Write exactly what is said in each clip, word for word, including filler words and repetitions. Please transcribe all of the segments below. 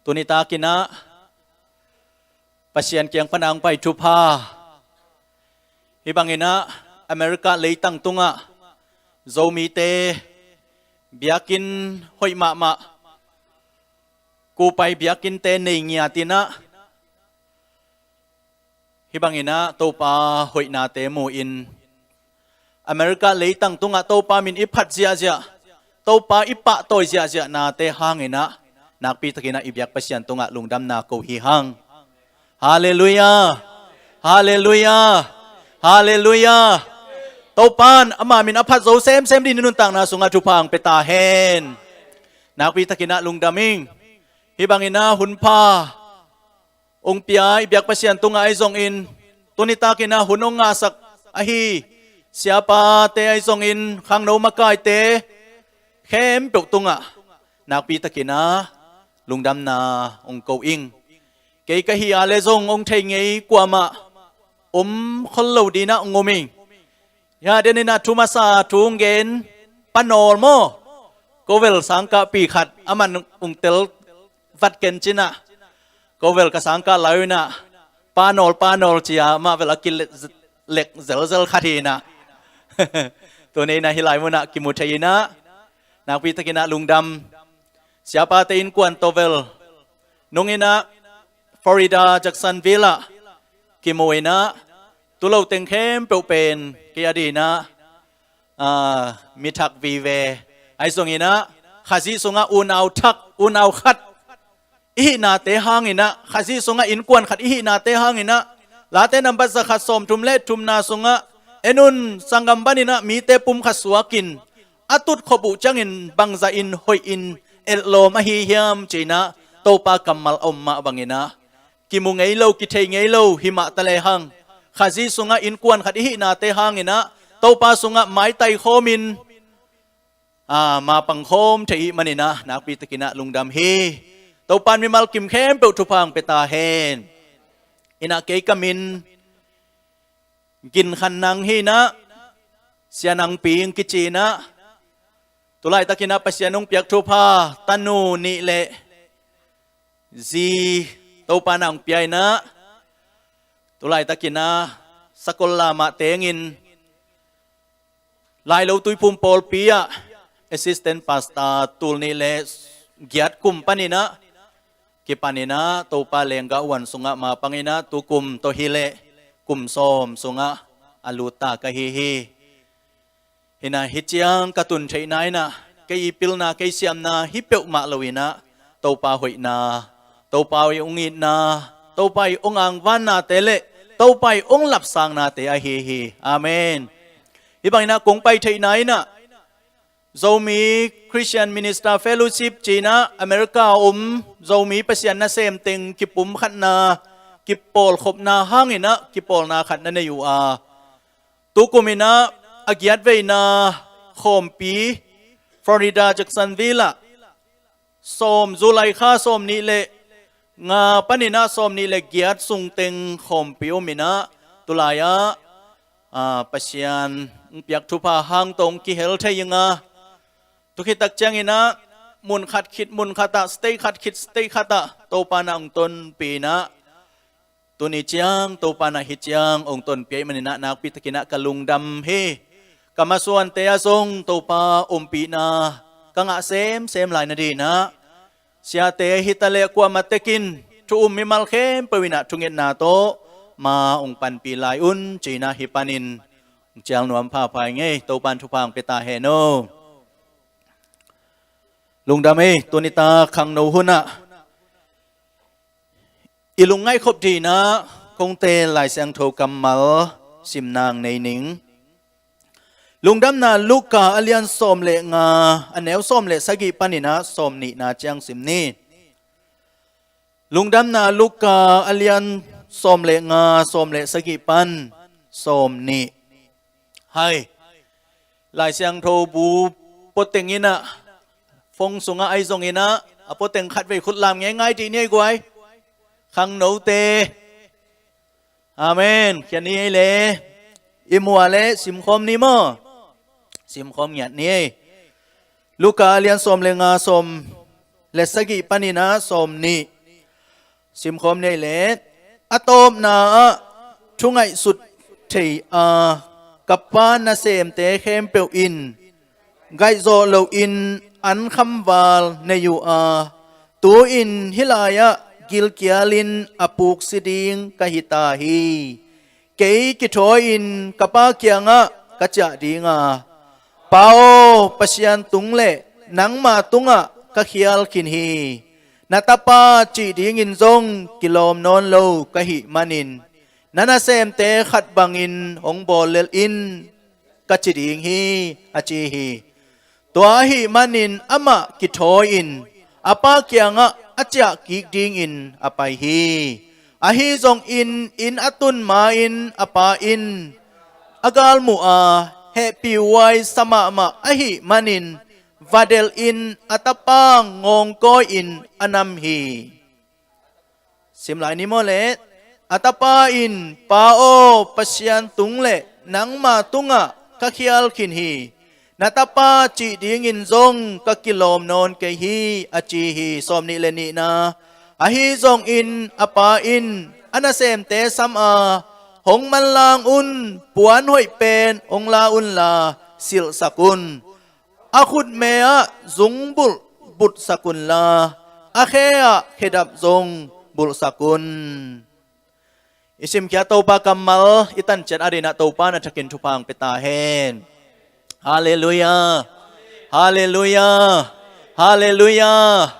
Tuni takinah Pasian kiang pana hong pai thupha. Hih banginah America leitang tungah Zomite biakinn hoih mahmah, kupai biakinnte nei ngiatinah, hih banginah Topa hoihnate mu-in America leitang tungah Topa min i phat ziahziah, Topa i pahtawi ziahziah nate hanginah nakpitakinah i biak Pasian tungah lungdamna ko hi hang. Halleluiah. Halleluiah. Halleluiah. Topan ama min a phat zo semsem dingin i nuntakna sungah thupha hong pia ta hen. Nakpitakinah lungdam ing. Hih banginah hunpha hong pia i biak Pasian tungah ahi zongin, tuni takinah hun hong ngahsak ahi siapate ahi zongin, khangno makaite khempeuh tungah nakpitakinah lungdamna hong ko ing. Kei ka hi a le zong hong thei ngei kuamah om khol lo dinah hong om ing. Hia deninah thu masa thu hong gen Pa Nawl maw? Ko vel sangkahpi khat a man hong tel vat ken cinah, ko vel ka sangkah lai unah Pa Nawl, Pa Nawl cia mah vel a kilek zelzel khat hinah. Tuni inah hih lai munah kimu thei inah nakpitakinah lungdam. Siapate innkuan tawh vel nunginah Florida Jacksonville ah kimu inah, tulo teng khempeuh pen kei a dinah, ah, mi thak vive ahi zonginah, Khazih sungah unau thak, unau khat i hihnate hanginah, Khazih sungah innkuan khat i hihnate hanginah, Late nambat zakhat sawmthum le thumna sungah, en un, sanggam baninah mite pumkhat suakin a tutkhop uh ciangin bangzahin hoihin etlawm ahi hiam cinah Topa kammal a om mah banginah, kimu ngei lo, kithei ngei lo himah ta lehang, Khazih sungah innkuan khat i hihnate hanginah Topa sungah maitai khawmin, ah, mapang khawm thei ih maninah nakpitakinah lungdam hi. Topan mimal kim khempeuh thupha hong pia ta hen. Inah kei ka min Gin Khan Nang hinah, Sia Nangpi hong kici inah, tulaitakinah Pasian hong piak thupha tanu nih le zi Topa na hong pia inah, tulaitakinah Sakol lamah tengin Lailo Tuiphum pawlpi ah assistant pastor tul nih le giat kum paninah kipaninah Topa lenggah huan sungah mapanginah tukum tawh hileh kum sawm sungah a lut ta ka hi hi. Hinah hih ciang ka tun theihna inah kei i pilna, kei siamna hi peuhmah loinah Topa hoihna, Topa i hong itna, Topa i hong angvannate le Topa i hong lapsangnate ahi hi. Amen. Hih banginah kong pai theihna inah Zomi Christian Minister Fellowship cinah America a om Zomi Pasian nasem teng kipumkhatna, kipawlkhopna hanginah kipawlna khat na nei uh a, tukuminah a giatveina khawmpi Florida Jacksonville ah sawm, July kha sawm nih le nga paninah sawm nih le giat sungteng khawmpi ominah tulai-ah, ah, Pasian hong piak thupha hang tawh hong kihel thei inga, tu khit tak cianginah mun khat khit mun khatah, state khat khit state khatah Topa na hong tonpih inah, tuni ciang Topa na hih ciang hong tonpih ahih maninah nakpitakinah ka lungdam hi. Ka masuante ah zong Topa ompihna ka ngah semsem lai nadinah, siate hi ta leh kuamah tekin thu um mimal khempeuh inah thungetna tawh ma hong panpih lai un cinah hih panin hong cial nuam phapha ing ei. Topa in thupha hong pia ta hen aw. Lungdam ei. Tuni tak khangno hunah i lungngaihkhop dinah kong teel Lai Siangtho kammal simna hong nei ning. Lungdamna Luka a lian sawm le nga, a neu sawm le sagih paninah sawm nihna ciang sim ni. Lungdamna Luka a lian sawm le nga, sawm le sagih pan sawm nih. Hai. Lai Siangtho bu poteng inah, phone sungah ahi zonginah a poteng khatvei khut lam ngeingai dih ni ei guai. Khangnote. Amen. Khian ni ei le. I mua le simkhawm ni maw? Simkhawm ngiat ni ei. Luka a lian sawm le nga, sawm le sagih paninah sawm nih. Simkhawm nei le a tawpna ah thu ngaihsut thei a, ka pa nasemte khempeuh in gaihzawh loin an khamval nei uh a, tu-in hih lai-ah gilkialin a puksi ding ka hi ta hi. Kei kithawi-in ka pa kiangah ka ciah ding a, Pa aw, Pasian tung le nangma tungah ka khial khin hi. Na tapa cih dingin zong kilawm nawn lo ka hih manin na nasemte khat bangin hong bawl lel in, ka ci ding hi, a ci hi. Tua ahih manin amah kithawi-in a pa kiangah a ciah kik dingin a pai hi. Ahi zongin inn a tun ma-in a pa in a galmuh a, hehpihhuai sa mahmah ahih manin va delhin a tapa ngawngkawi-in a nam hi. Sim lai ni maw le? A tapa in, Pa aw, Pasian tung le nangma tungah ka khial khin hi. Na tapa cih dingin zong ka kilawm nawn kei hi, a ci hi. Sawm nih le nihna. Ahi zongin a pa in a nasemte sam a, hong manlang un, puan hoih pen hong la unla silhsak un. A khutme ah zungbulh bulhsak unla, a khe ah khedap zong bulhsak un. I simkhia Topa kammal i tanciat adingin ah Topa na thakin thupha hong pia ta hen. Halleluiah. Halleluiah. Halleluiah.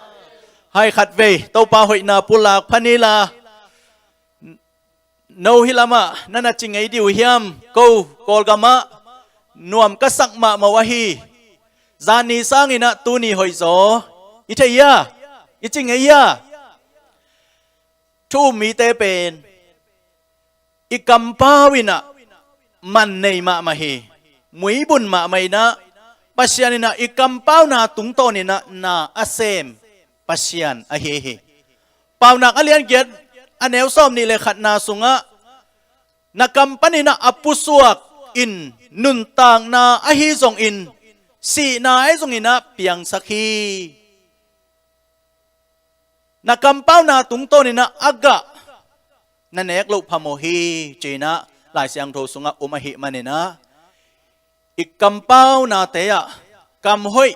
Hai khatvei Topa hoihna pulak pha ni la. No hih lamah na na ci ngei dih uh hiam? Ko Kawlgamah nuam ka sak mahmah uh ahi. Zani sangin ah tuni hoihzaw i thei hia? I ci ngei hia? Thu um mite pen i kampau in ah man nei mahmah hi. Muibun mahmah in ah Pasian in ah i kampauna tungtawnin ah na a sem Pasian ahi hi. Paunak a lian giat, a neu sawm nih le khatna sungah, na kam panin ah a pusuak in nuntakna ahi zongin, sihna ahi zongin ah piangsak hi. Na kampauna tungtawnin ah a gah na nek loh phamawh hi, ci-in ah Lai Siangtho sungah um ahih manin ah, i kampaunate ah kam hoih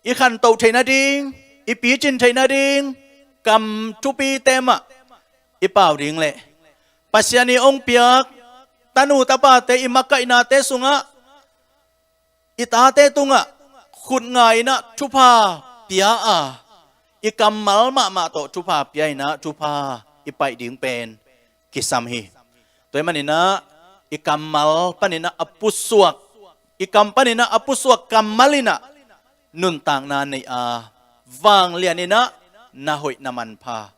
i khantoh theih nading, i picin theih nading kam thupite mah i pau ding le Pasian i hong piak tanu tapate i makaihnate sungah, i tate tungah khut nga-in ah thupha pia a, i kammal mahmah tawh thupha pia-in ah thupha i paih ding pen kisam hi. Tua ahih manin ah i kammal panin ah a pusuak, i kam panin ah a pusuak kammal in ah nuntakna nei a, vanglian in ah na hoih na manpha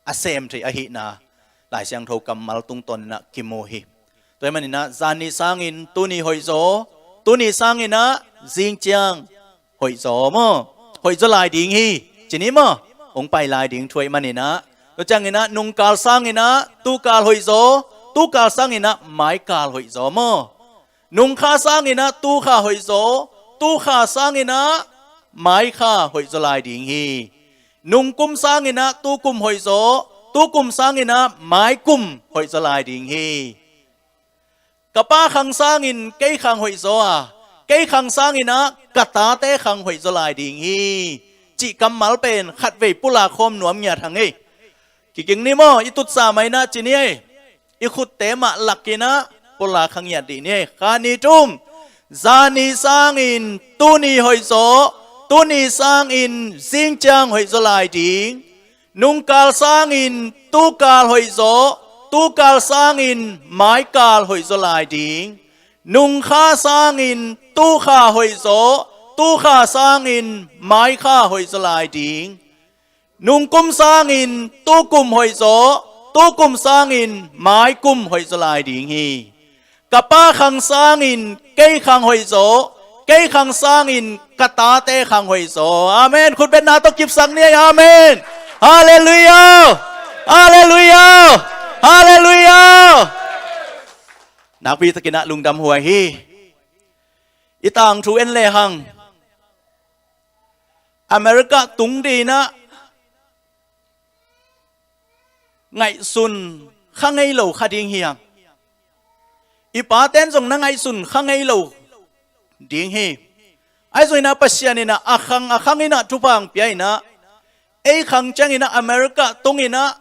a sem thei ahihna Lai Siangtho kammal tungtawnin ah kimu hi. Tua ahih manin ah zani sangin tuni hoihzaw, tuni sangin ah zing ciang hoihzaw maw? Hoihzaw lai ding hi, ci ni maw? Hong pai lai ding thu ahih manin ah. Tua ciangin ah nungkal sangin ah tukal hoihzaw, tukal sangin ah maikal hoihzaw maw? Nungkha sangin ah tukha hoihzaw, tukha sangin ah maikha hoihzaw lai ding hi. Nungkum sangin ah tukum hoihzaw, tukum sangin ah maikum hoihzaw lai ding hi. Ka pa khang sangin kei khang hoihzaw a, kei khang sangin ah ka tate khang hoihzaw lai ding hi, cih kammal pen khatvei pulak khawm nuam ngiat hang ei. Kiging ni maw, i tutsa mah in ah ci ni ei. I khutte mah lak in ah pulak kha ngiat dih ni ei. Khat, nih, thum. Zani sangin tuni hoihzaw, tuni sangin zing ciang hoihzaw lai ding. Nungkal sangin tukal hoihzaw, tukal sangin maikal hoihzaw lai ding. Nungkha sangin tukha hoihzaw, tukha sangin maikha hoihzaw lai ding. Nungkum sangin tukum hoihzaw, tukum sangin maikum hoihzaw lai ding hi. Ka pa khang sangin kei khang hoihzaw, kei khang sangin ka tate khang hoihzaw. Amen. Khutbetna tawh kipsak ni ei. Amen. Halleluiah. Halleluiah. Halleluiah. Nakpi takin ah lungdam huai hi. I tangthu en lehang, America tung dingin ah ngaihsun kha ngei lo kha ding hi hang. I paten zong na ngaihsun kha ngei lo ding hi. Ahi zongin ah Pasian in ah a khang a khang in ah thupha hong pia in ah, ei khang ciangin ah America tungin ah,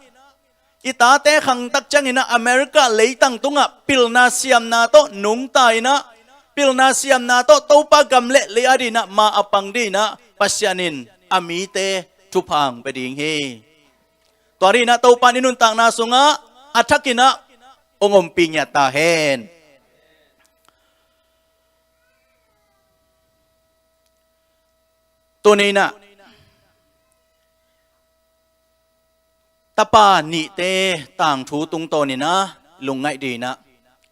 i tate khang tak ciangin ah America leitang tungah pilna siamna tawh nungta in ah, pilna siamna tawh Topa gam le lei adingin ah ma a pang dingin ah Pasian in a mite thupha hong pia ding hi. Tua dingin ah Topa in i nuntakna sungah a thakin ah hong ompih ngiat ta hen. Tuni in ah tapa nihte tangthu tungtawnin ah lungngaih dingin ah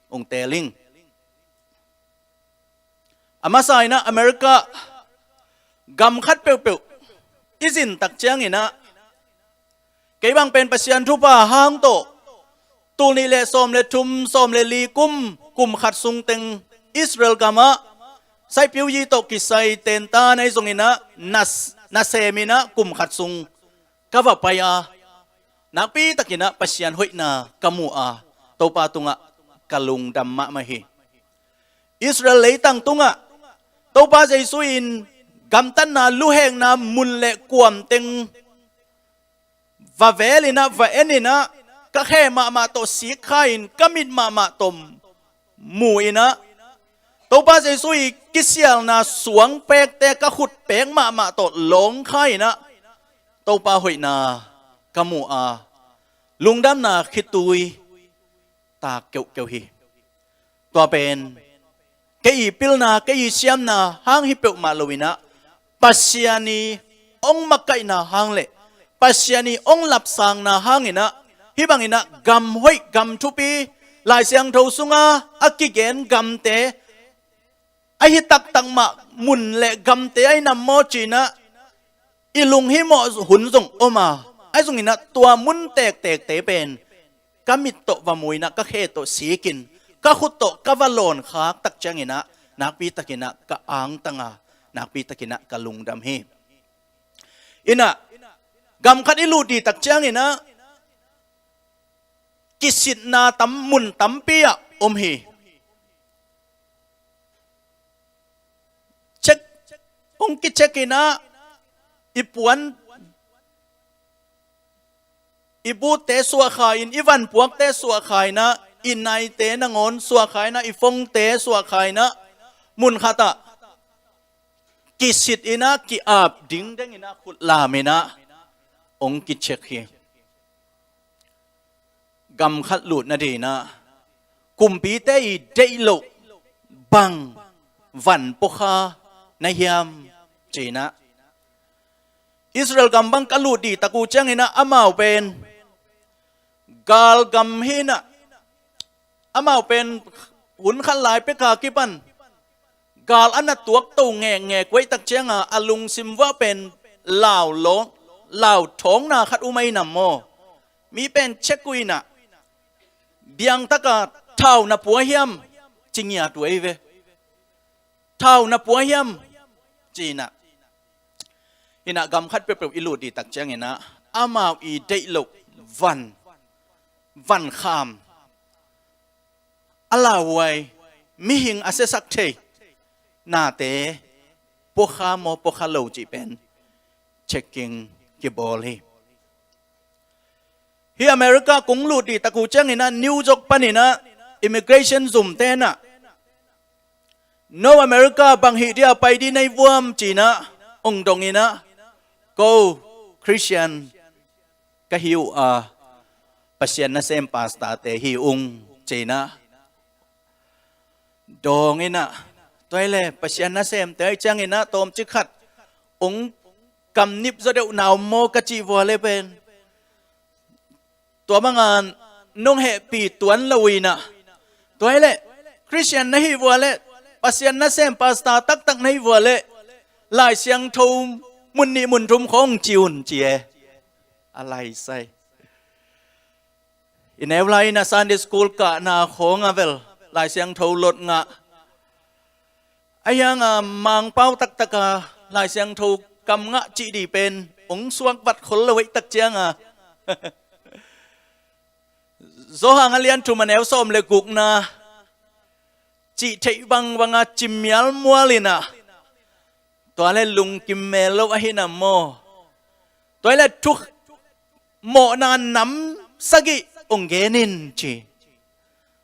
hong teel ing. A masa in ah America gam khat peuhpeuh i zin tak ciangin ah, kei bang pen Pasian thupha hang tawh, tul nih le sawm le thum, sawm le li kum, kum khat sung teng Israel gamah saipeuyi tawh kisai tentan ahi zongin ah nas, nasem in ah kum khat sung ka va pai a, nakpi takin ah Pasian hoihna ka mu a, Topa tungah ka lungdam mahmah hi. Israel leitang tungah Topa Jesu in gamtatna luhekna mun le kuam teng va vel in ah, va en in ah, ka khe mahmah tawh sik kha in, ka mit mahmah tawh mu in ah, Topa Jesu i kisialna suang pekte ka khut pek mahmah tawh lawng kha in ah, Topa hoihna ka mu a, lungdamna khitui tak keuhkeuh hi. Tua pen kei i pilna, kei i siamna hang hi peuhmah lo in ah, Pasian i hong makaihna hang le Pasian i hong lapsangna hangin ah, hih bangin ah gam hoih, gam thupi, Lai Siangtho sunga a kigen gamte, ahi taktak mah mun le gamte ahi nam maw ci-in ah, i lunghimawh hun zong om a, ahi zongin ah tua mun tektekte pen ka mit tawh va mu in ah, ka khe tawh sik in, ka khut tawh ka va lawn khak tak ciangin ah, nakpi takin ah ka angtang a, nakpi takin ah ka lungdam hi. In ah, gam khat i lut ding tak ciangin ah, kisitna tam, mun tampi ah om hi. Check, hong kicheck in ah, i puan, i butte suah kha in, i vanpuakte suah kha in ah, i naite nangawn suah kha in ah, i phone-te suah kha in ah, mun khat ah kisit in ah, ki-ap dingdeng in ah, khut lam in ah hong kicheck hi. Gam khat lut nadingin ah, kumpite i deih loh bang van puakha na hiam ci-in ah, Israel gam bang ka lut ding tak uh ciangin ah, amau pen galgam hi in ah, amau pen hun khat lai pek a kipan gal a na tuakto ngekngek uh ahih tak ciangin ah, a lungsim uah pen lau lo, lau thawngna khat um ahi nam maw? Mi pen check uh in ah, biangtak a thau na pua hiam ci ngiat uh ahi ve. Thau na pua hiam ci-in ah. In ah, gam khat peuhpeuh i lut ding tak ciangin ah, amau i deih loh van, van kham, a lauhuai, mihing a siasak thei nate puakha maw, puakha lo cih pen checking kibawl hi. Hih America kong lut ding tak uh ciangin ah, New York panin ah immigration zumte in ah, "No America, bang hih dia pai ding na hi uh hiam?" ci-in ah hong dong in ah, "Ko Christian ka hi uh a, Pasian nasem pastor-te hi ung," ci-in ah dawng in ah, "Tua hi leh Pasian nasemte ahih ciangin ah tawmcik khat hong kamnip zaw deuh na om maw?" ka cih uh a leh pen, tua bangin nong hehpih tuan lo uh in ah, "Tua hi leh Christian na hi uh a leh, Pasian nasem pastor taktak na hi uh a leh, Lai Siangtho mun nih mun thum khawng ci un," ci e. A laisai. I neu lai-in ah Sunday school kahna khawng ah vel Lai Siangtho lot ngah, ahi hangin ah Mangpau taktak a Lai Siangtho kam ngah cih ding pen hong suak vat khol lo uh ahih tak ciangin ah, Johan a lian thum a neu sawm le gukna cih theih bangbanga cimial mual inah, tua le lungkim mel lo ahi nam maw? Tua le thu mawhna nam sagih ong genin ci.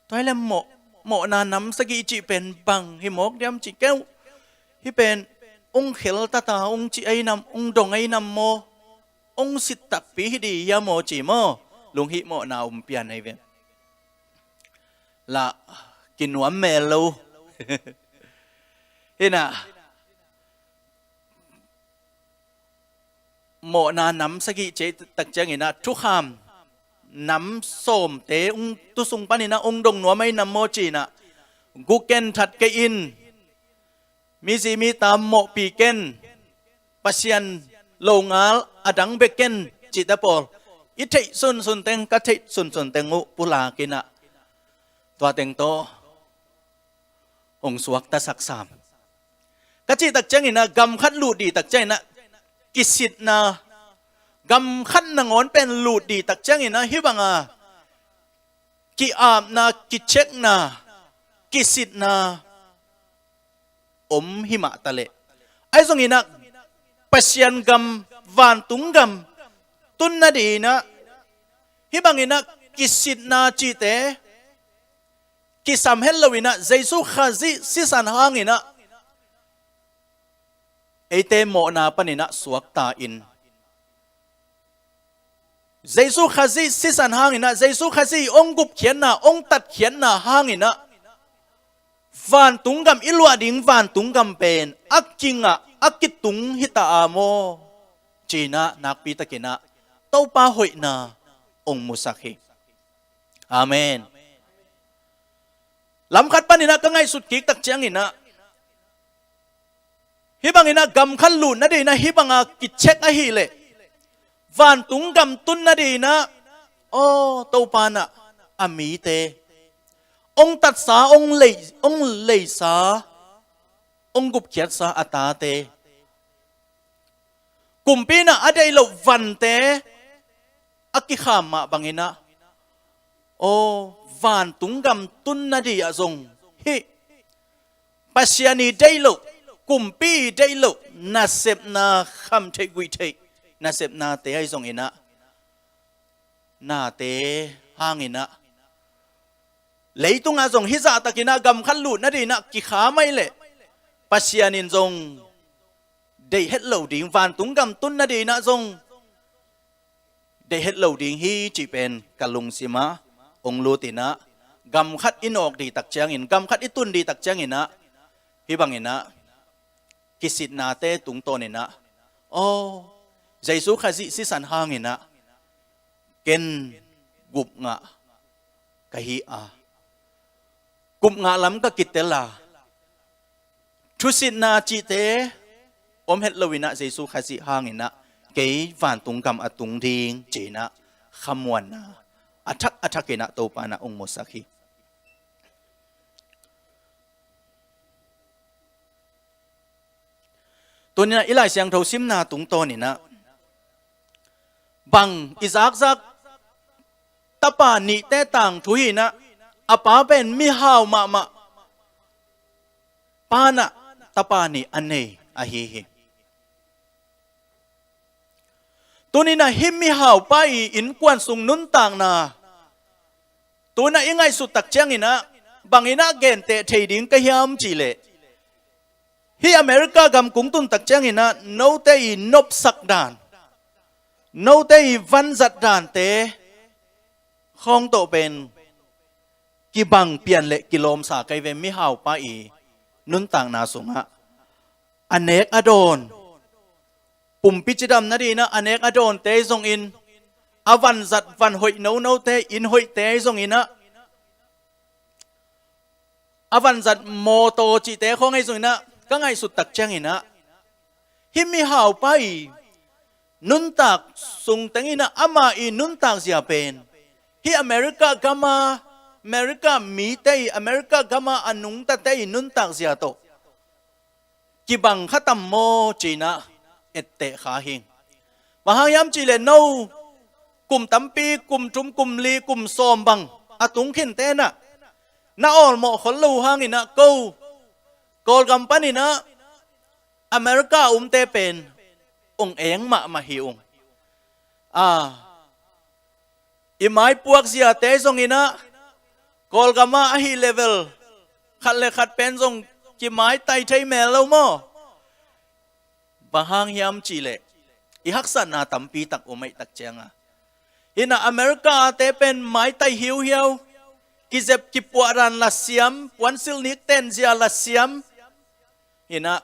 Tua le mawh, mawhna nam sagih cih pen bang hi mawk diam ci keu. Hih pen ong khel tata ong ci ahi nam, ong dong ahi nam maw? Ong sit takpi hi di hia maw ci maw? Lunghih mawhna om pian ahi ve. Lah kinuam mel lo. Hinah mawhna nam sagih cih tak cianginah thukham nam sawmte ong tusung paninah ong dong nuam ahi nam maw cinah, guken that kei in, mizi mita mawhpi ken, Pasian longal a dang bek ken cihte pawl i theih sunsun teng, ka theih sunsun teng uh pulakinah tua teng tawh ong suakta saksam. Ka cih tak cianginah gam khat lut di tak cianginah kisitna, gam khat nangawn pen lut di tak cianginah hih banga ki-apna, kichekna, kisitna om himah taleh, ahi zonginah Pasian gam, vantung gam tun nadinginah hih banginah kisitna cihte kisam het loinah Jesu Khazih sisan hanginah eite mawhna paninah suakta in, Jesu Khazih sisan hanginah, Jesu Khazih ong gupkhiatna, ong tatkhiatna hanginah vantung gam, i luah ding vantung gam pen a kingah a kitung hita a maw cinah nakpitakinah Topa hoihna ong musak hi. Amen. Lamkhat paninah ka ngaihsut kik tak cianginah hih banginah gam khat lut nadinginah hih banga kichek ahileh vantung gam tun nadinginah, aw, Topa nah a mite, ong tatsa, ong lei, ong leisa, ong gupkhiatsa a tate, kumpi nah a deih loh vante a kikham mah banginah, aw, vantung gam tun nadi ah zong hih Pasian i deih loh, kumpi i deih loh nasepna, kham theih guih theih nasepnate ahi zonginah, nate hanginah leitungah zong hih zahtakinah gam khat lut nadinginah kikham ahileh Pasian in zong deih het lo ding, vantung gam tun nadinginah zong deih het lo ding hi cih pen ka lungsimah ong lutinah, gam khat i nawk di tak ciangin, gam khat i tun di tak cianginah hih banginah kisitnate tungtawninah, aw, Jesu Khazih sisan hanginah ken gupngah ka hi a, gupngah lam ka kitel a, thusitna cihte om het loinah Jesu Khazih hanginah kei vantung gam a tung ding cinah khamuanna a thak a thakinah Topa nah ong musak hi. Tuninah i Lai Siangtho simna tungtawninah bang i zakzak tapa nihte tangthu hinah, a pa pen mihau mahmah pa nah tapa nih a nei ahi hi. Tuninah hih mihaupa i innkuan sung nuntakna tunah i ngaihsut tak cianginah banginah genteh thei ding ka hiam cihleh, hih America gam kung tun tak cianginah note i nopsak dan, note i vanzat dante khawng tawh pen kibang pian le kilawmsa kei ve. Mihaupa i nuntakna sungah a nek a dawn, pumpi cidam nadinginah a nek a dawnte zongin, a vanzat van hoih nonote, inn hoihte zonginah, a vanzat mawtaw cihte khawng ahi zonginah ka ngaihsut tak cianginah hih mihaupa i nuntak sung tenginah ama i nuntak zia pen hih America gama, America mite i, America gama a nungtate i nuntak zia tawh kibang kha tam maw cinah etteh kha hi. Bang hang hiam cihleh no kum tampi, kum thum, kum li, kum sawm bang a tung khin tenah na awlmawh khol lo hanginah ko Kawlgam paninah America a umte pen ong eng mahmah hi ung. A, i maipuak ziate zonginah Kawlgamah ahi level khat le khat pen zong kimaitai thei mel lo maw? Bang hang hiam cihleh i haksatna tampi tak um aih tak cianga hinah America ate pen maitai hiuhiau, kizep kipuahdan lasiam, puansilh nik tenzia lasiam hinah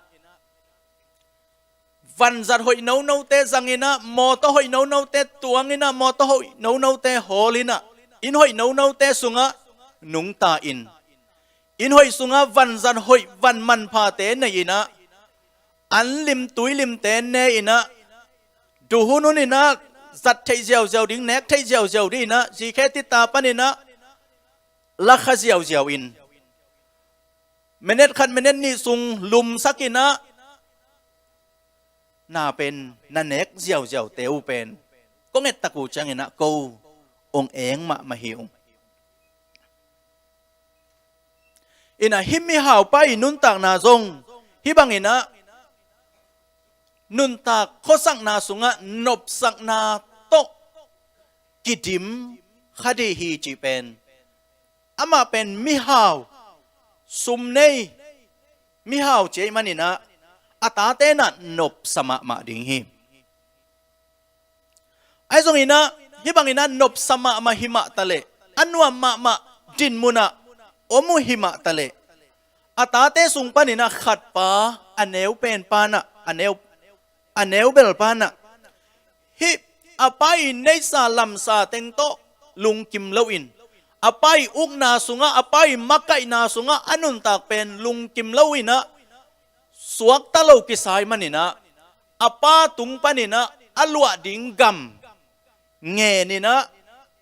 vanzat hoih nonote zanginah, mawtaw hoih nonote tuanginah, mawtaw hoih nonote hawlinah, inn hoih nonote sungah nungta in, inn hoih sungah vanzat hoih van manphate nei inah, an lim tui limte ne inah, duhun huninah zat theih ziauziau ding, nek theih ziauziau ding inah, zikhe tita paninah lakha ziauziau in, minute khat minute nih sung lumsak inah, na pen na nek ziauziaute uh pen kong ettak uh cianginah ko ong eng mahmah hi ung. Inah hih mihaupa i nuntakna zong hih banginah nuntak khuasakna sungah nopsakna tawh kidim kha dih hi cih pen, amah pen mihau, sum nei mihau ci ahih maninah a tate nah nopsa mahmah ding hi. Ahi zonginah hih banginah nopsa mahmah hi mah taleh, a nuam mahmah dinmunah om uh hi mah taleh, a tate sung paninah khatpa a neu penpa nah, a neu, a neu belpa nah hih a pa i neisa lamsa teng tawh lungkim loin, a pa i ukna sungah, a pa i makaihna sungah a nuntak pen lungkim loinah suakta lo kisai maninah a pa tung paninah a luah ding gam ngeninah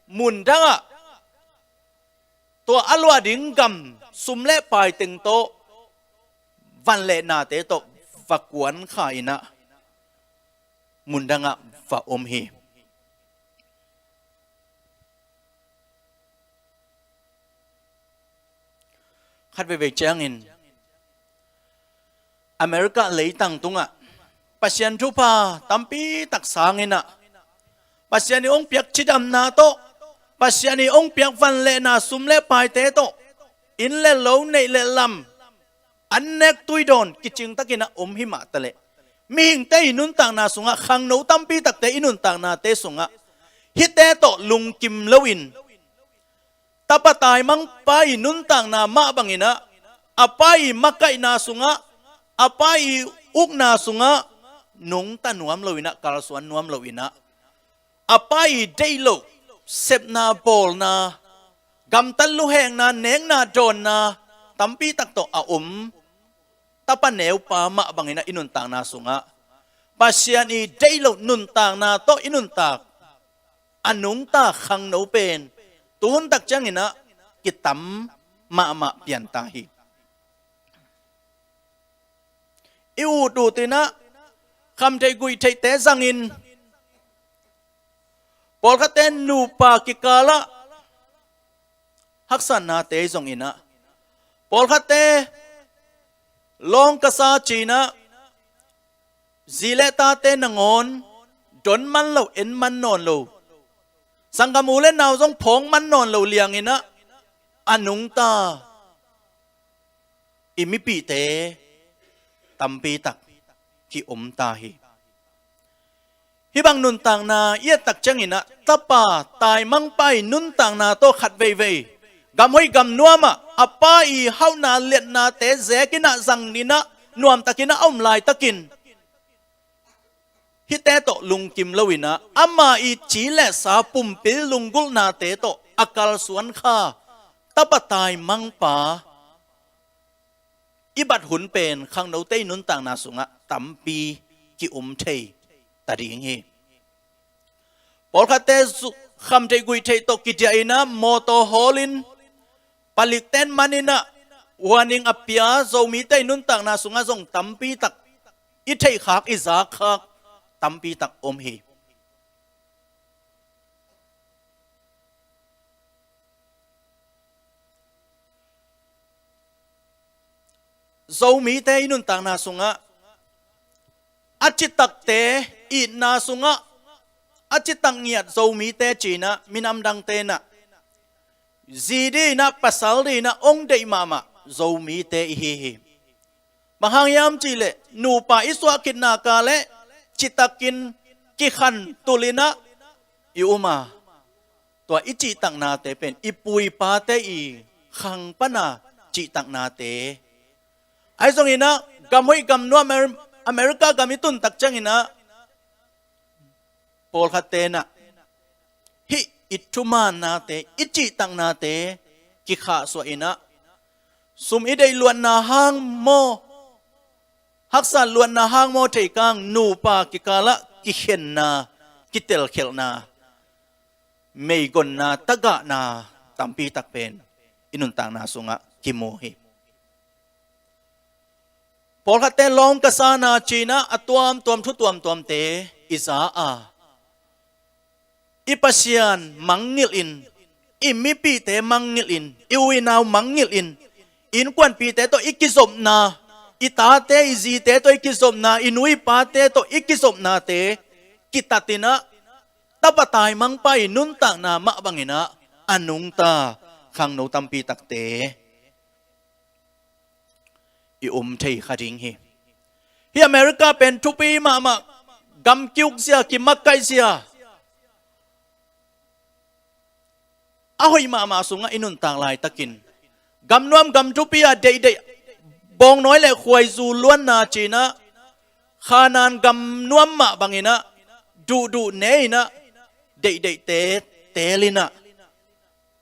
mundangah tua a luah ding gam sum le pai teng tawh van le nate tawh va kuan kha inah mundangah va om hi. Khat veivei ciangin America leitang tungah Pasian thupha tampi tak sanginah, Pasian i ong piak cidamna tawh, Pasian i ong piak van le na sum le paite tawh, inn le lo, neih le lam, an nek tui dawn kicingtakinah om hi mah taleh, mihingte i nuntakna sungah, khangno tampi takte i nuntaknate sungah hihte tawh lungkim loin, tapa taimangpa i nuntakna mah banginah, a pa i makaihna sungah, a pa i ukna sungah nungta nuam loinah, kalsuan nuam loinah, a pa i deih loh sepna, bawlna, gamtat luhekna, nekna, dawnna tampi tak tawh a om tapa neupa mah banginah i nuntakna sungah Pasian i deih loh nuntakna tawh i nuntak a nungta khangno pen tuhun tak cianginah kitam mahmah pianta hi. I utut inah khamtheih guihtheihte zangin, pawlkhatte nupa kikalah haksatnate zonginah, pawlkhatte lawng ka sa cinah, zi le tate nangawn don man lo, en man nawn lo, sanggam u le nau zong phawng man nawn lo lianginah a nungta i mipihte tampi tak ki-om ta hi. Hih bang nuntakna i et tak cianginah tapa taimangpa i nuntakna tawh khat veivei, gam hoih gam nuamah a pa i hauhna liatnate zekinah zanginah nuamtakinah a om laitakin, hihte tawh lungkim loinah ama i ci le sa, pumpi lunggulhnate tawh a kalsuan kha tapa taimangpa i bat hun pen khangnote i nuntakna sungah tampi ki-um thei ta ding hi. Pawlkhatte zu-, khamtheih guihtheih tawh kidiah inah mawtaw hawlin, palikten maninah warning a pia Zomite i nuntakna sungah zong tampi tak i theihkhak, i zakkhak tampi tak om hi. Zomite i nuntakna sungah a citakte itna sungah a citak ngiat Zomite cinah minam dangte nah zi dinah pasal dinah ong deih mahmah Zomite i hi hi. Bang hang hiam cihleh nupa i suah khitna ka leh citakin kikhan tulinah i um a, tua i cihtaknate pen i pu i pate i khang pana cihtaknate. Ahi zonginah gam hoih gam nuam Amer-, America gam i tun tak cianginah pawlkhatte nah hih i thumaannate, i cihtaknate kikhahsuah inah sum i deih luatna hang maw, haksat luatna hang maw thei kang nupa kikalah kikhenna, kitelkhelhna, meigonna, tagahna tampi tak pen i nuntakna sungah kimu hi. Pawlkhatte lawng ka sana cinah a tuamtuam thu tuamtuamte i za a, i Pasian mangngilhin, i mipihte mangngilhin, i u i nau mangngilhin, innkuanpihte tawh i kizopna, i tate i zite tawh i kizopna, i nu i pate tawh i kizopnate kitatinah tapa taimangpa i nuntakna mah banginah a nungta khangno tampi takte i um thei kha ding hi. Hih America pen thupi mahmah, gam kiukzia, kimakaihzia, a hoih mahmah sungah i nuntak laitakin gam nuam gam thupi ah deihdeih, bawngnawi le khuaizu luanna cinah Khanan gam nuam mah banginah duhduh ne inah deihdeihte teelinah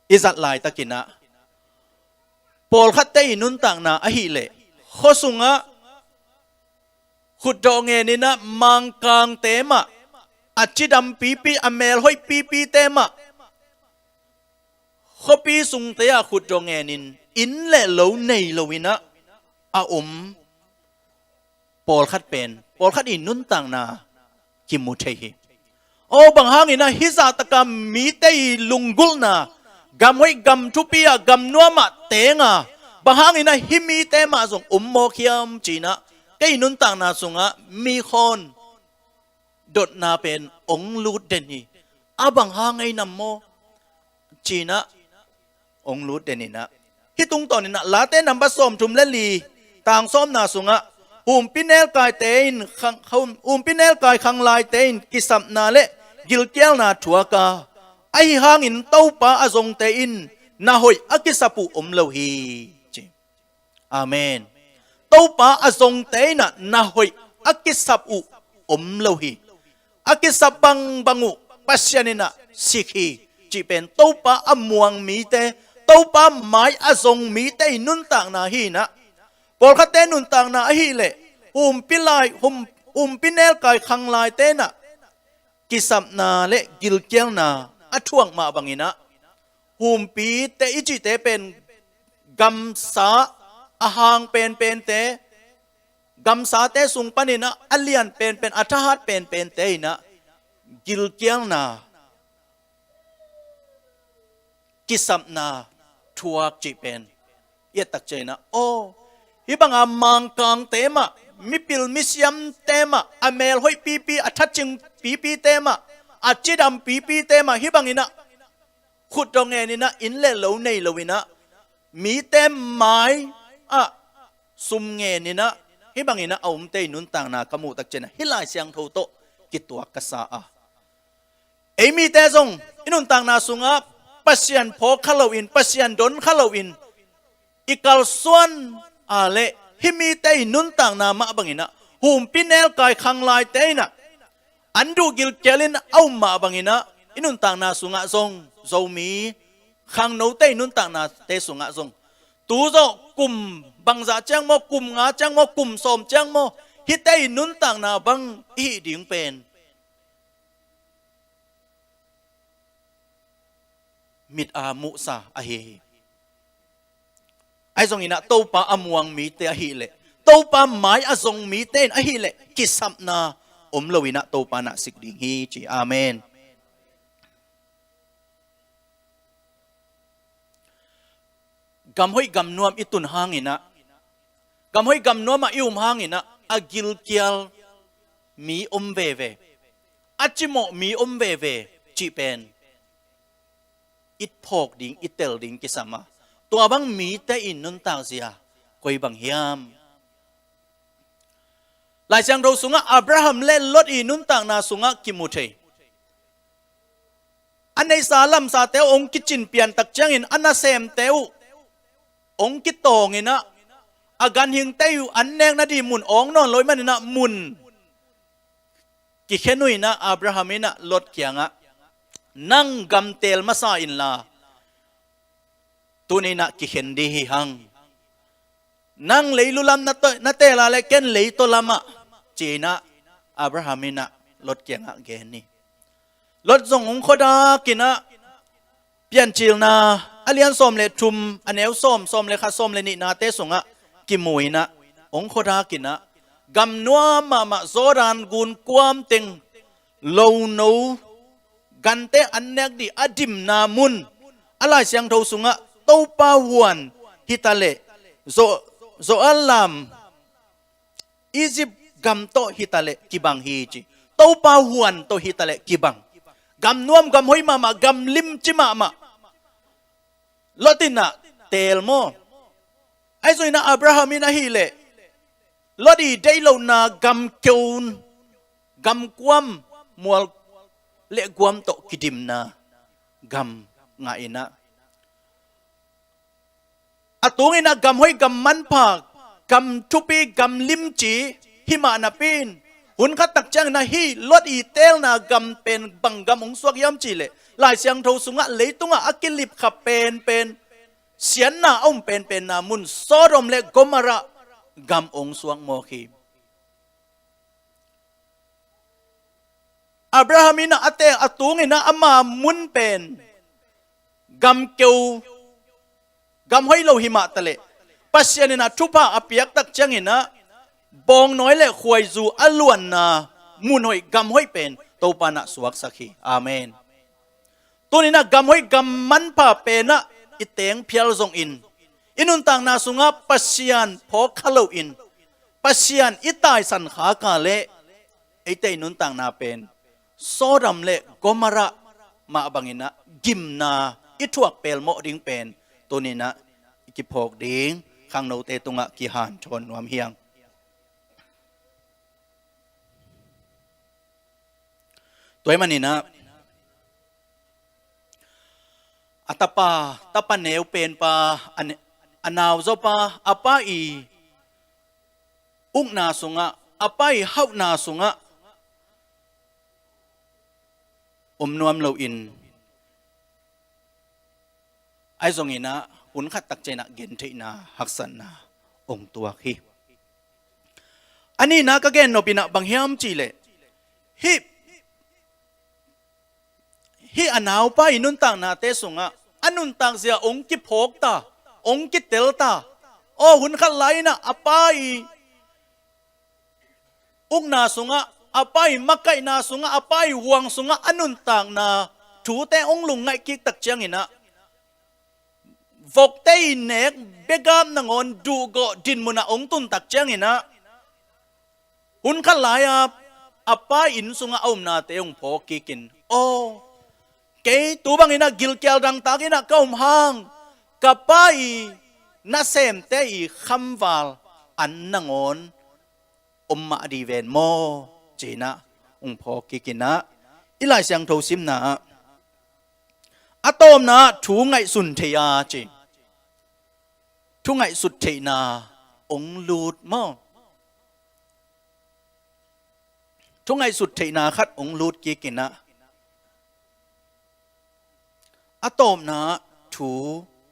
i zat laitakinah pawlkhatte i nuntakna ahileh khua sungah khutdawh ngeninah mangkangte mah, a cidam pipi, a melhoih pipite mah, khuapi sungte ah khutdawh ngenin inn le lo nei loinah a om pawlkhat pen pawlkhat i nuntakna kimu thei hi. Aw, bang hanginah hih zahtaka mite i lunggulhna, gam hoih gam thupi ah gam nuamah tenga, bang hanginah hih mite mah zong om mawk hiam cinah kei i nuntakna sungah mikhawn dotna pen ong lut den hi. A bang hang ei nam maw cinah ong lut den inah. Hih tungtawninah Late number sawmthum le li, tang sawmna sungah humpi nelkaite in khang-, hum-, humpi nelkai khanglaite in kisapna le gilkialna thuak a, ahi hangin Topa a zongte in na hoih a kisap uh om lo hi, ci. Amen. Topa a zongte inah na hoih a kisap uh om lo hi. A kisap bangbang uh Pasian inah sik hi, cih pen Topa a muang mite, Topa mai a zong mite i nuntakna hi inah. Pawlkhatte nuntakna ahileh humpi lai, hum, humpi nelkai khanglaite inah kisapna le gilkialna a thuak mah banginah humpite i cihte pen gamsa a hang penpente, gamsate sung paninah a lian penpen, a thahat penpente inah gilkialna, kisapna thuak cih pen i et tak cianginah, aw, hih banga mangkangte mah, mipil misiamte mah, a melhoih pipi, a thacing pipite mah, a cidam pipite mah hih banginah khutdawh ngeninah inn le lo nei loinah mite mai ah sum ngeninah hih banginah a omte i nuntakna ka muh tak cianah hih Lai Siangtho tawh kituak ka sa a, ei mite zong i nuntakna sungah Pasian phawk kha loin, Pasian don kha loin i kalsuan a leh hih mite i nuntakna mah banginah humpi nelkai khanglaite inah an duh gilkialin a um mah banginah i nuntakna sungah zong, Zomi khangnote i nuntaknate sungah zong, tu zawh kum bangzah ciang maw, kum nga ciang maw, kum sawm ciang maw, hihte i nuntakna bang i hih ding pen mit a muhsa ahi hi. Ahi zonginah Topa a muang mite ahileh, Topa mai a zong mite in ahileh kisapna om loinah Topa nah sik ding hi, ci. Amen. Gam hoih gam nuam i tun hanginah, gamhoih gamnuam ah i um hangin ah a gilkial mi om veve, a cimawh mi om veve cih pen i phawk ding, i tel ding kisam a, tua bang mite i nuntak zia koi bang hiam? Lai Siangtho sungah Abraham le Lot i nuntakna sungah kimu thei. A neihsa lamsate uh hong kicin piantak ciangin a nasemte uh hong kitawngin ah, a ganhingte uh an nek nading mun awng nawn lo ahih manin ah mun kikhen uh in ah Abraham in ah Lot kiangah, "Nang gam teel masa inla, tuni in ah kikhen ding hi hang. Nang leilu lam na to-, na teel a leh ken leitaw lamah," ci-in ah Abraham in ah Lot kiangah gen hi. Lot zong hong khuadakin ah, Piancilna a lian sawm le thum, a neu sawm, sawm le khat, sawm le nihnate sungah kimu in ah, hong khuadakin ah, gamnuam mahmah Jordan gun kuam teng, lono, gante an nek ding a dimna mun, a Lai Siangtho sungah Topa huan hi ta leh, Zo-, Zoar lam, Egypt gam tawh hi ta leh kibang hi ci. Topa huan tawh hi ta leh kibang. Gamnuam, gamhoih mahmah, gamlim ci mahmah. Lot in ah teel maw? Ahi zongin ah Abraham in ahih leh Lot i deih lohna gamkeu, gamkuam, mual le guam tawh kidimna gam ngah in ah, a tungin ah gamhoih, gam manpha, gam thupi, gam limci hi mah napi in, hun khat tak ciangin ah hih Lot i teelna gam pen bang gam hong suak hiam cih leh, Lai Siangtho sungah leitungah a kilipkhap penpen, siatna a om penpenna mun Sodom le Gomorrah gam hong suak mawk hi. Abraham in ah a teel, a tungin ah ama mun pen gamkeu, gamhoih lo hi mah ta leh, Pasian in ah thupha a piak tak ciangin ah bawngnawi le khuaizu a luanna mun hoih, gamhoih pen Topa in ah suaksak hi. Amen. Tuni in ah gamhoih, gam manpha pen ah i teng phial zongin, i nuntakna sungah Pasian phawk kha loin, Pasian i taisan khak a leh, eite i nuntakna pen Sodom le Gomorrah mah bangin ah gimna i thuak pelmawh ding pen tuni in ah i kiphawk ding khangnote tungah kihanthawn nuam hi hang. Tua ahih manin ah, a tapa, tapa neu penpa, a ne-, a nau zawpa, a pa i ukna sungah, a pa i hauhna sungah om nuam loin, ahi zongin ah hun khat tak ciangin ah gentheihna, haksatna hong tuak hi. A nihna ka gen nop in ah bang hiam cih leh, hih, hih a naupa i nuntaknate sungah a nuntak zia hong kiphawk ta, hong kitel ta. Aw, hun khat lai in ah a pa i ukna sungah, a pa i makaihna sungah, a pa i huang sungah a nuntakna thute hong lungngaih kik tak ciangin ah, vokte i nek, begap nangawn duhgawh dinmun ah hong tun tak ciangin ah, hun khat lai-a a pa inn sungah a omnate hong phawk kikin, "Aw, kei tu bangin ah gilkial dangtak in ah ka om hang, ka pa i nasemte i khamval an nangawn om mah ding ven maw?" ci-in ah hong phawk kikin ah, i Lai Siangtho simna ah, a tawpna ah thu ngaihsun thei a ci. Thu ngaihsut theihna hong lut maw? Thu ngaihsut theihna khat hong lut kikin ah, a tawpna ah thu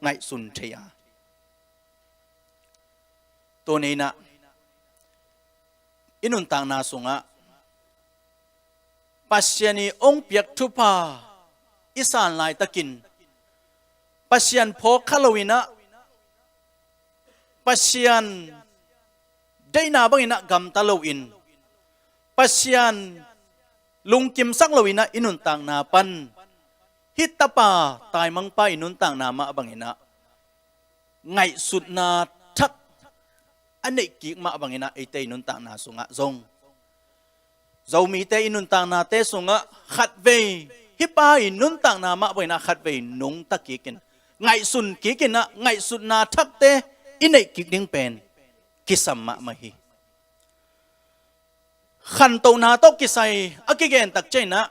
ngaihsun thei a. Tuni in ah i nuntakna sungah Pasian i hong piak thupha i san laitakin, Pasian phawk kha loin ah, Pasian deihna bangin ah gamta loin, Pasian lungkimsak loin ah i nuntakna pan, hih tapa taimangpa i nuntakna mah bangin ah ngaihsutna thak a neih kik mah bangin ah eite i nuntakna sungah zong Zomite i nuntaknate sungah khatvei, hih pa i nuntakna mah bangin ah khatvei nungta kik in, ngaihsun kik in ah, ngaihsutna thakte i neih kik ding pen kisam mahmah hi. Khantohna tawh kisai a kigen tak ciangin ah,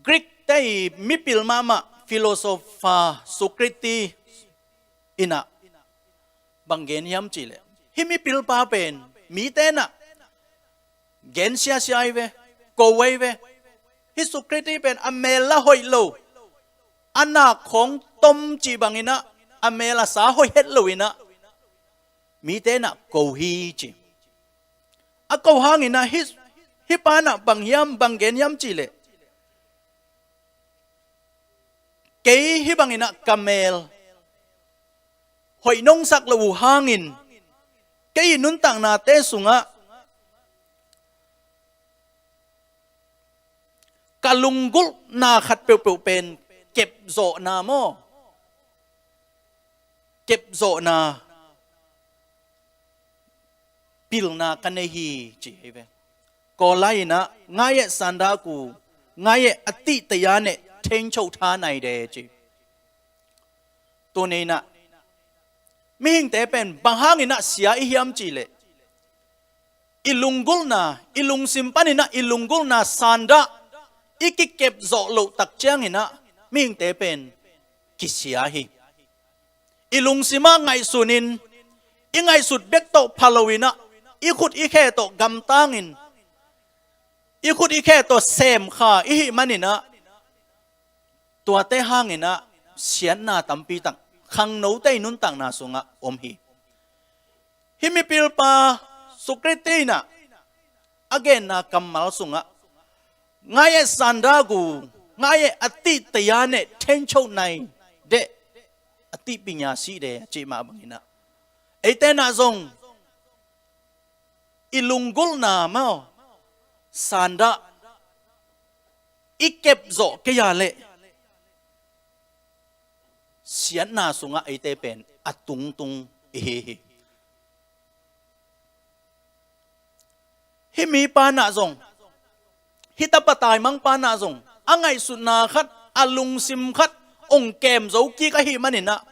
Greek te i mipil mahmah philosopher Socrates in ah bang gen hiam cih leh, hih mipil pa pen mite in ah gen siasia ahi ve, ko ahi ve. Hih Socrates pen a mel a hoih lo, a nak khawng tom cih bangin ah, a mel a sa hoih het lo in ah, mite in ah ko hi ci. A ko hangin ah hih, hih pa in ah bang hiam, bang gen hiam cih leh, kei hih bangin ah ka mel hoih nong sak loh uh hangin, kei i nuntaknate sungah ka lunggulhna khat peuhpeuh pen kepzawhna maw, kepzawhna pilna ka nei hi, ci hi ve. Kawlai in ah, ngai eh sanda gu, ngai eh a tih taya neh, thengcho tha nai de ci. Tuni in ah mihingte pen bang hangin ah sia i hiam cih leh, i lunggulhna, i lungsim panin ah i lunggulhna sandah i kikep zawh loh tak ciangin ah mihingte pen kisia hi. I lungsim ah ngaihsun in, i ngaihsut bek tawh pha lo in ah, i khut i khe tawh gamtang in, i khut i khe tawh semkha i hih manin ah, tuate hangin ah siatna tampi tak khangnote i nuntakna sungah om hi. Hih mipilpa Socrates in ah a genna kammal sungah, ngai eh sanda gu, ngai eh a tih taya neh, thengcho nai de, a tih pinya si de, a cih mah bangin ah, eite in ah zong i lunggulhna maw, sandah i kep zawh kei a leh, siatna sungah eite pen a tungtung i hi hi. Hih mipa in ah zong, hih tapa taimangpa in ah zong, a ngaihsutna khat, a lungsim khat ong kem zo kik ahih manin ah,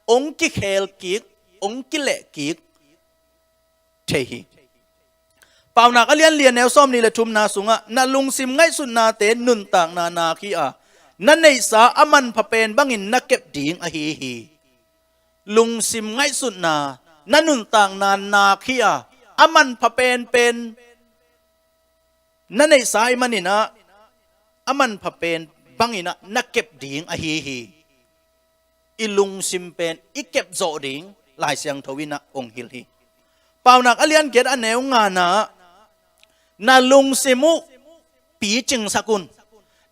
ong kikhel kik, ong kileh kik thei hi. Paunak a lian li, a neu sawmnih le thumna sungah, na lungsim ngaihsutnate nuntakna nak hi a, na neihsa a manpha pen bangin na kep ding ahi hi. Lungsim ngaihsutna, na nuntakna nak hi a, a manpha penpen na neihsa ahih manin ah, a manpha pen bangin ah na kep ding ahi hi. I lungsim pen i kep zawh ding Lai Siangtho in ah ong hilh hi. Paunak a lian giat, a neu ngana ah, na lungsim uh picingsak un,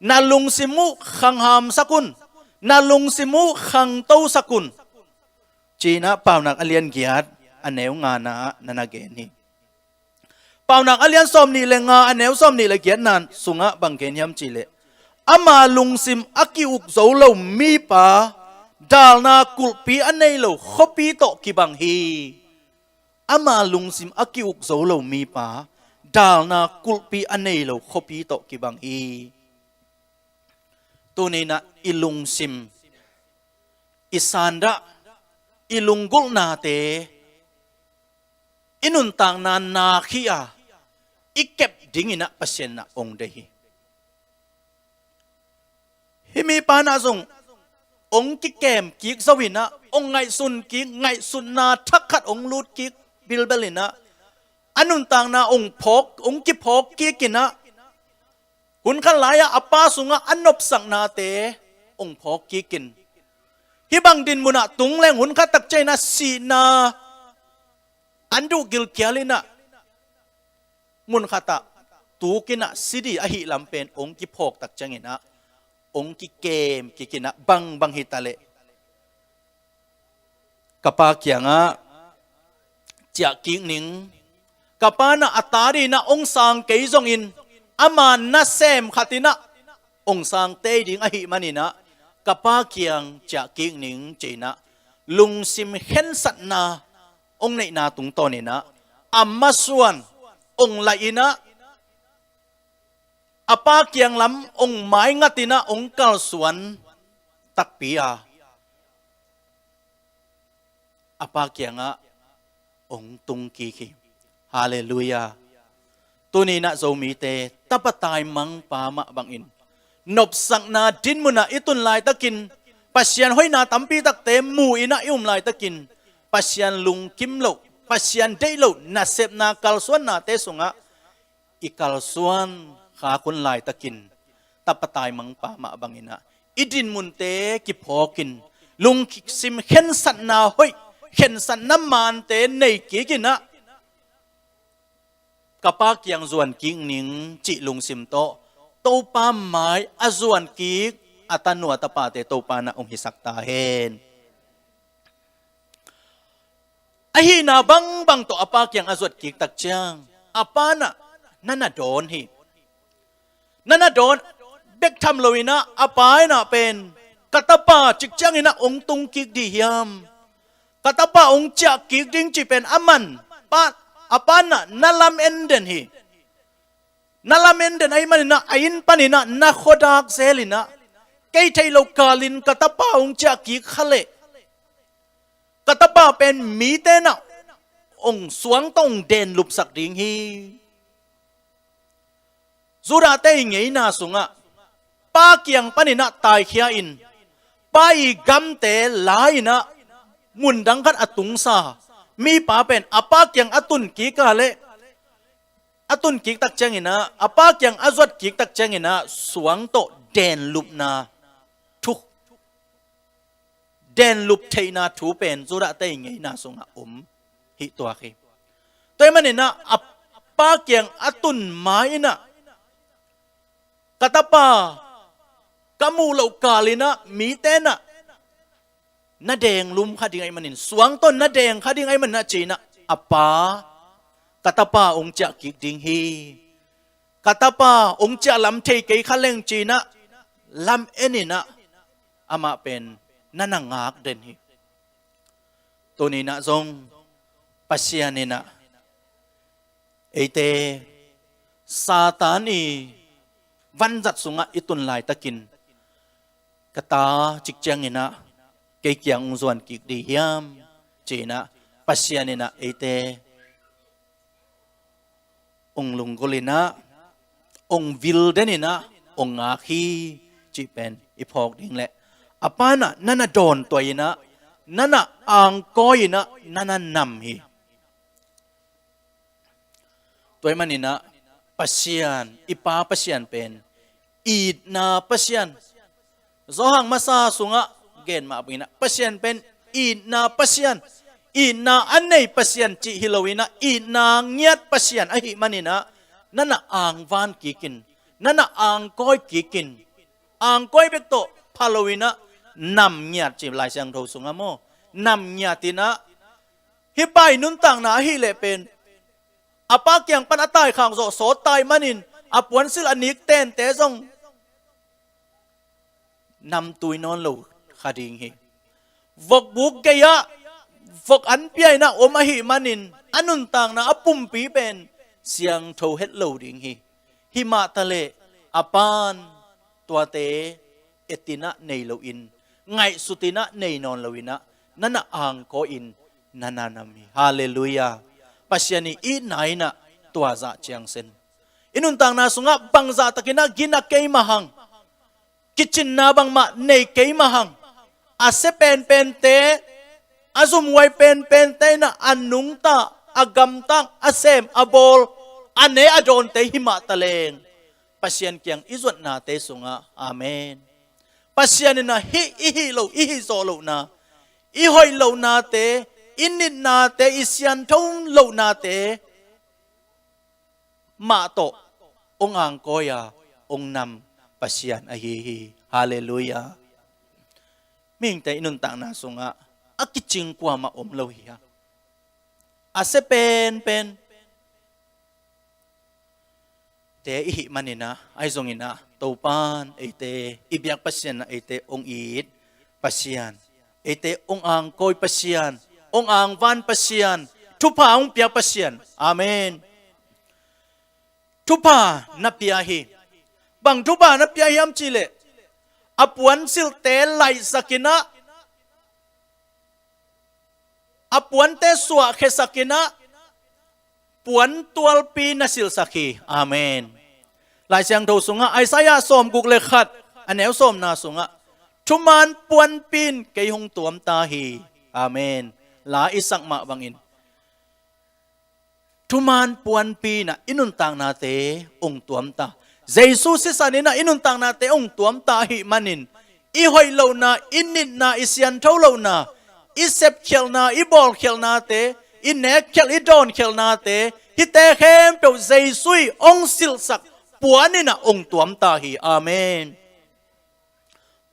na lungsim uh khanghamsak un, na lungsim uh khangtosak un, ci-in ah Paunak a lian giat, a neu ngana ah na na gen hi. Paunak a lian sawmnih le nga, a neu sawmnih le giatna sungah bang gen hiam cih leh, ama lungsim a ki-uk zo lo mipa, dalna kulhpi a nei lo khuapi tawh kibang hi. Ama lungsim a ki-uk zo lo mipa, dalna kulhpi a nei lo khuapi tawh kibang hi. Tuni in ah i lungsim, i sandah, i lunggulhnate i nuntakna nak hi a, i kep dingin ah Pasian in ah ong deih hi. Hih mipa in ah zong ong kikem kik zo in ah, ong ngaihsun kik, ngaihsutna thak khat ong lut kik bilbel in ah, a nuntakna ong phawk, ong kiphawk kik in ah, hun khat lai-ah a pa sungah a nopsaknate ong phawk kik in, hih bang din munah tung leng hun khat tak ciangin ah sihna an duh gilkial in ah, mun khatah tuk in ah si ding ahih lam pen ong kiphawk tak ciangin ah, ong kikem kik in ah, bangbang hi ta leh ka pa kiangah ciah kik ning, ka pa in ah a ta dingin ah ong sang kei zongin, ama nasem khat in ah ong sang tei ding ahih manin ah, ka pa kiang ciah kik ning, ci-in ah lungsim khensatna hong neihna tungtawninah a masuan hong laih inah a Pa kiang lam hong maingatinah hong kalsuan takpi a, a Pa kiangah hong tungkik hi. Halleluiah. Tuninah Zomite tapa taimangpa mah bangin nopsakna dinmunah i tun laitakin Pasian hoihna tampi takte mu inah i um laitakin Pasian lungkim loh, Pasian deih loh nasepna kalsuannate sungah i kalsuan khak hun laitakin tapa taimangpa mah banginah i dinmunte kiphawkin lungsim khensatna hoih, khensatna mante nei kikinah ka Pa kiang zuan kik ning cih lungsim tawh Topa mai a zuan kik a tanu a tapate Topa na hong hisak ta hen. Ahihna bangbang tawh a Pa kiang a zuat kik tak ciang a Pa nah na na dawn hi. Na na dawn bek tham lo inah a Pa inah pen ka tapa cik cianginah hong tung kik dih hiam? Ka tapa hong ciah kik ding cih pen a man pa, a Pa nah na lam en den hi. Na lam en den ahih maninah a inn paninah na khuadak zel inah kei theih loh kalin ka tapa hong ciah kik kha leh ka tapa pen mite nah hong suang tawh hong denlupsak ding hi. Judahte i ngeina sungah Pa kiang paninah taikhia in Pa i gamte la inah mundang khat a tungsa mipa pen a Pa kiang a tun kik a leh a tun kik tak cianginah a Pa kiang a zuat kik tak cianginah suang tawh denlupna thu, denlup theihna thu pen Judahte i ngeina sungah om hih tuak hi. Tua ahih maninah a Pa kiang a tun ma inah ka tapa ka muh loh kalinah mite nah na denglum kha ding ahih manin, suang tawh na deng kha ding ahih maninah ci inah a Pa, ka tapa hong ciah kik ding hi. Ka tapa hong ciah lam thei kei kha leng ci inah lam en inah amah pen na na ngak den hi. Tuninah zong Pasian inah eite Satan i vanzat sungah i tun laitakin ka ta cik cianginah kei kiang hong zuan kik dih hiam ci inah Pasian inah eite hong lunggulh inah hong vil den inah hong ngak hi cih pen i phawk ding leh a Pa nah na na dawn tuai inah na na angkawi inah na na nam hi. Tua ahih maninah Pasian, i Pa Pasian pen itna Pasian. Johan masa sungah gen mah banginah Pasian pen itna Pasian, itna a nei Pasian cih hi lo inah itna ngiat Pasian ahih maninah na na angvan kikin, na na angkawi kikin, angkawi bek tawh pha lo inah nam ngiat ci Lai Siangtho sungah maw, nam ngiat inah hih Pa i nuntakna ahih leh pen a Pa kiang pan a taikhak zawh sawt ta ahih manin a puansilh a nik tente zong namtui nawn lo kha ding hi. Vokbuk gei-ah vok an pia inah om ahih manin a nuntakna a pumpi pen siangtho het lo ding hi. Himah taleh a Pa'n tuate et inah nei loin, ngaihsut inah nei nawn lo inah na na angkawi in na na nam hi. Halleluiah. Pasian i itna inah tua zah ciangsen i nuntakna sungah bangzah takinah gina kei mah hang, kicinna bangmah nei kei mah hang, a sia penpente, a zumhuai penpente inah a nungta, a gamtak, a sem, a bawl, a ne a dawnte himah taleng Pasian kiang i zuatnate sungah, amen, Pasian inah hih i hih loh, i hih zawh lohna, i hoih lohnate, i nitnate, i siantho lohnate mah tawh hong angkawi a hong nam Pasian ahi hi. Halleluiah. Mihingte i nuntakna sungah a kicing kuamah om lo hi a, a sia penpen te i hih maninah, ahi zonginah Topa'n eite, i biak Pasian ah eite hong it Pasian, Eite hong angkawi Pasian, hong angvan Pasian, thupha hong pia Pasian. Amen. Thupha na pia hi. Bang thupha na pia hiam cihleh, a puansilhte laihsak in ah, a puante suahkhiasak in ah, puantualpi na silhsak hi. Amen. Lai Siangtho sungah Isaiah sawmguk le khat, a neu sawmna sungah, thuman puanpi in kei hong tuamta hi. Amen. La i sak mah bangin, thuman puanpi in ah i nuntaknate hong tuamta. Jesu sisan in ah i nuntaknate hong tuamta ahih manin, i hoih lohna, i nitna, i siangtho lohna, i sepkhialhna, i bawlkhialhnate, i nekkhialh, i dawnkhialhnate, hihte khempeuh Jesu in hong silhsak puan in ah hong tuamta hi. Amen.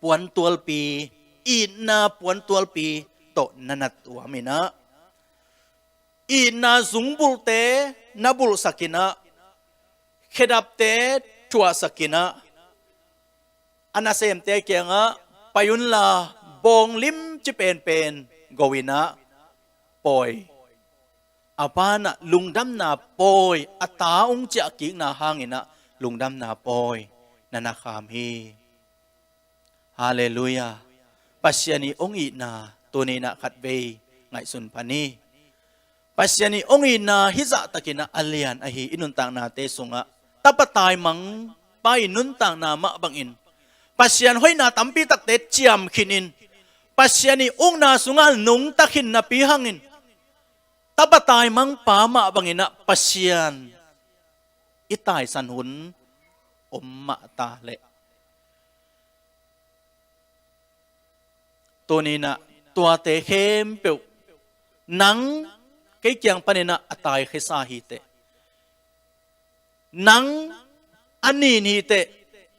Puantualpi, itna puantualpi tawh na na tuam in ah, itna zungbulte na bulhsak in ah, khedapte thuahsak in ah, a nasemte kiangah, pai unla, bawng limci penpen go in ah pawi. A Pa in ah lungdamna pawi, a ta hong ciahkikna hangin ah lungdamna pawi na na kham hi. Halleluiah. Pasian ii hong itna tuni in ah khatvei ngaihsun pha ni. Pasian ii hong itna hih zahtakin ah a lian ahi i nuntaknate sungah, tapa taimangpa ii nuntakna mah bangin, Pasian hoihna tampi takte ciam khin in, Pasian ii ukna sungah nungta khin napi hangin, tapa taimangpa mah bangin ah Pasian i taisan hun om mah ta leh, tuni in ah tuate khempeuh nang kei kiang panin ah a taikhia sa hi teh, nang a nin hi teh,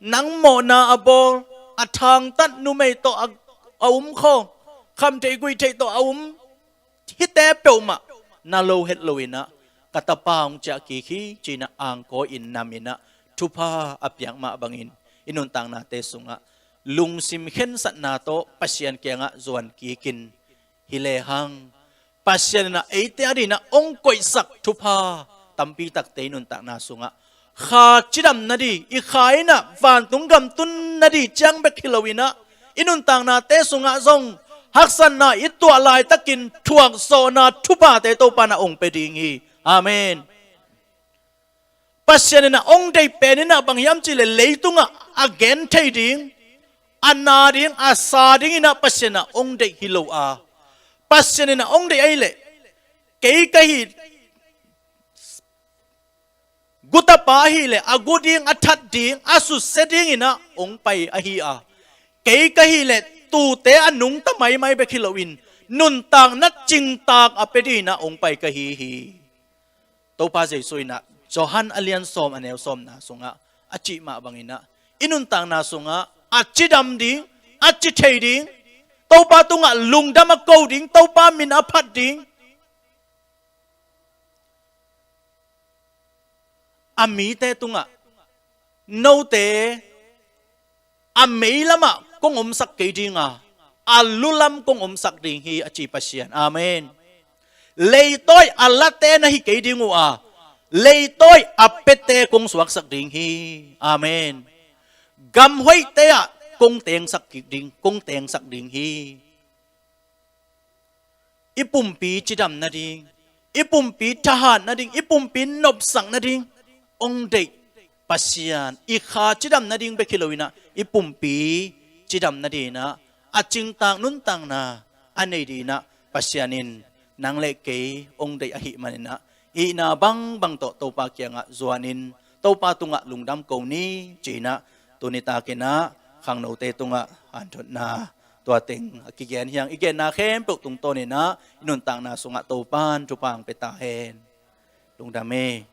nang mawhna a bawl, a thangtat numei tawh a, a um khawng, khamtheih guihtheih tawh a um, hihte peuhmah na lo het lo in ah, ka tapa hong ciahkik hi, ci-in ah angkawi in nam in ah thupha a piak mah bangin, i nuntaknate sungah lungsim khensatna tawh Pasian kiangah zuan kikin hi lehang, Pasian in ah eite adingin ah hong koihsak thupha tampi takte i nuntakna sungah, kha cidam nading, i kha in ah vantung gam tun nading ciang bek hi lo in ah, i nuntaknate sungah zong haksatna i tuah laitakin thuakzawhna thuphate Topa in ah hong pia ding hi. Amen. Pasian in ah hong deih pen in ah bang hiam cihleh, leitungah a gen thei ding, a na ding, a sa dingin ah Pasian in ah hong deih hi lo a, Pasian in ah hong deih ahih leh, kei ka hih, gu tapa ahih leh a gu ding, a that ding, a susia dingin ah hong pai ahi a, kei ka hih leh tuute a nungta maimai bek hi loin, nuntakna cingtaak a pia dingin ah hong pai ka hi hi. Topa Jesu in ah Johan a lian sawm, a neu sawmna sungah a cih mah bangin ah, i nuntakna sungah a cidam ding, a ci thei ding, Topa tungah lungdam a ko ding, Topa min a phat ding, a mite tungah, note a meilamah kong omsak kei ding a, a lulam kong omsak ding hi, a ci Pasian. Amen. Leitawi a late na hi kei ding uh a, leitawi a piate kong suaksak ding hi. Amen. Gam hoihte ah kong tengsak kik ding, kong tengsak ding hi. I pumpi cidam nading, i pumpi thahat nading, i pumpi nopsak nading hong deih Pasian, i kha cidam nading bek hi loin ah, i pumpi cidam nadingin ah, a cingtaak nuntakna a nei dingin ah, Pasian in nang le kei hong deih ahih manin ah, itna bangbang tawh Topa kiangah zuanin, Topa tungah lungdam ko ni, ci-in ah, tuni takin ah khangnote tungah hanthotna tua teng a kigen hi hang. I genna khempeuh tungtawnin ah, i nuntakna sungah Topa'n thupha hong pia ta hen. Lungdam e.